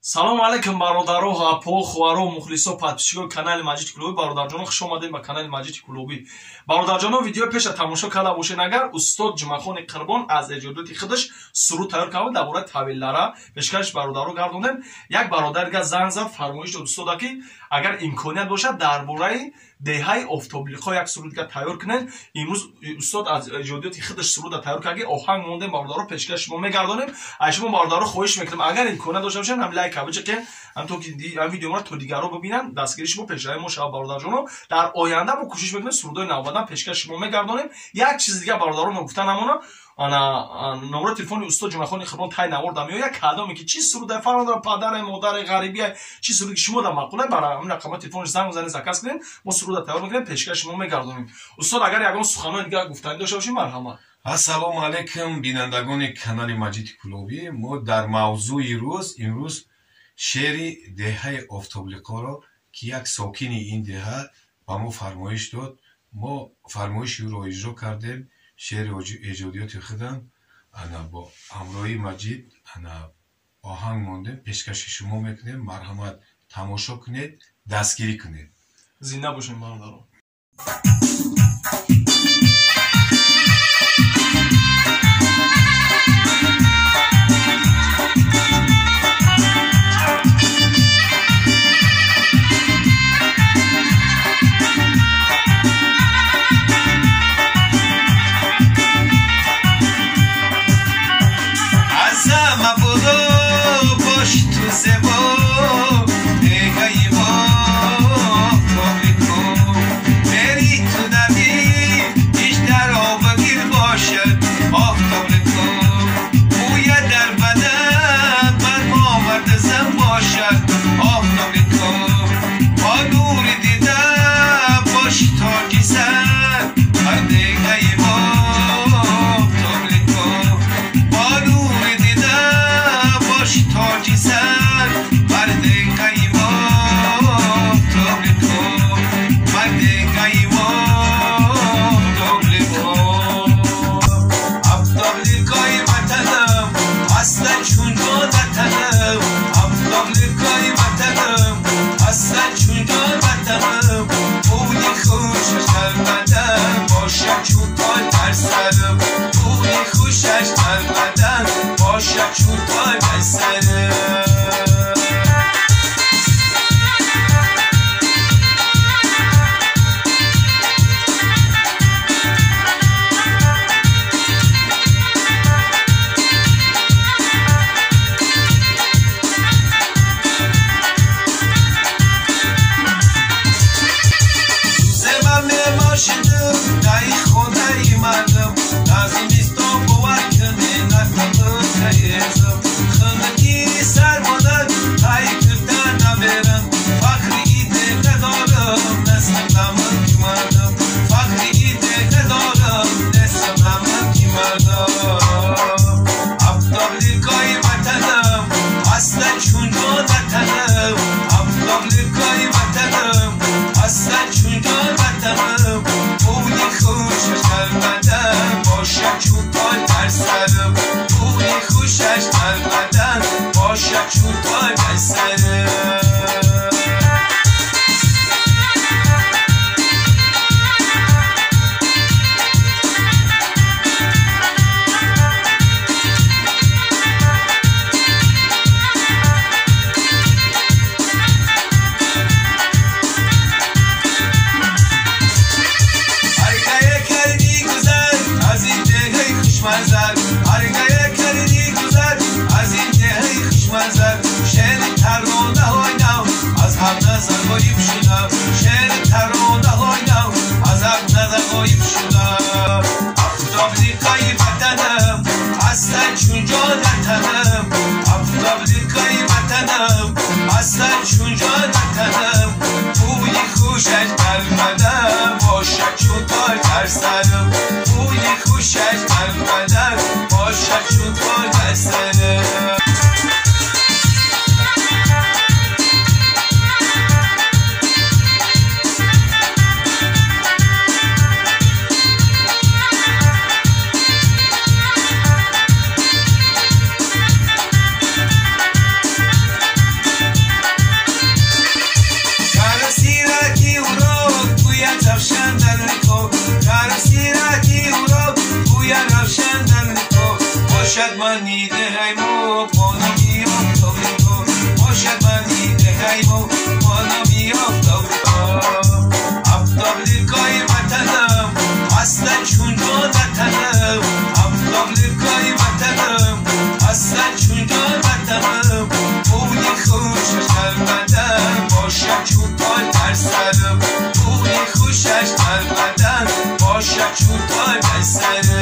Салому алейкум бародаро, апо, хоҳаро, мухлисо, подписчикои канали Маҷиди Кулобӣ. Бародарҷоно, хуш омадем ба канали Маҷиди Кулобӣ. Бародарҷоно, видеои пеша тамошо карда бошед агар, устод Ҷумъахони Қурбон аз эҷодиёти худаш суруд тайёр карда дар бораи тавиллара пешкаш бародаро гардондем. Як бародарга занг зад, фармоиш дод устода ки агар имконият бошад дар бораи деҳаи Офтоблиқо як суруд дига тайёр кунед. Имрӯз устод аз эҷодиёти худаш суруда тайёр карда, оҳанг мондем, бародаро пешкаш шумо мегардонем. Аз шумо бародаро хоҳиш мекунем, агар имконият дошта бошед, ҳам лайк бичиқен, ҳам то ки видеоро то дигарро бибинанд, дастгири шумо пешравии мо шавад. Бародарҷоно, дар оянда мо кӯшиш мекунем сурудои навбатан пешкаш шумо мегардонем. Як чиз дига бародаро ногуфта намонам, ана номери телефони устод Ҷумъахони Қурбон тай наворда меояд. Кадоме ки чӣ суруда фарқ надорад, падаре, модаре, ғарибие, чӣ суруде ки шумо да маъқуле, бара ҳамин рақамҳои телефонаш занг бизанед, заказ кунед, мо суруда тайёр мекунем, пешкаш шумо мегардонем. Устод, агар ягон суханои дига гуфтанӣ дошта бошед, марҳамат. Ассалому алайкум, бинандагони канали Маҷиди Кулобӣ. Мо дар мавзӯи рӯз имрӯз шеъри деҳаи Офтоблиқоро, ки як сокини ин деҳа ба мо фармоиш дод, мо фармоиши ӯро иҷро кардем. Шеъри эҷодиёти худам ана бо ҳамроҳии Маҷид ана оҳанг мондем, пешкаши шумо мекунем. Марҳамат, тамошо кунед, дастгирӣ кунед. Зинда бошем, бародаро. خوشش در بدن باشد چون تاج در سرم، بوی خوشش در بدن باشد چون تاج در سرم.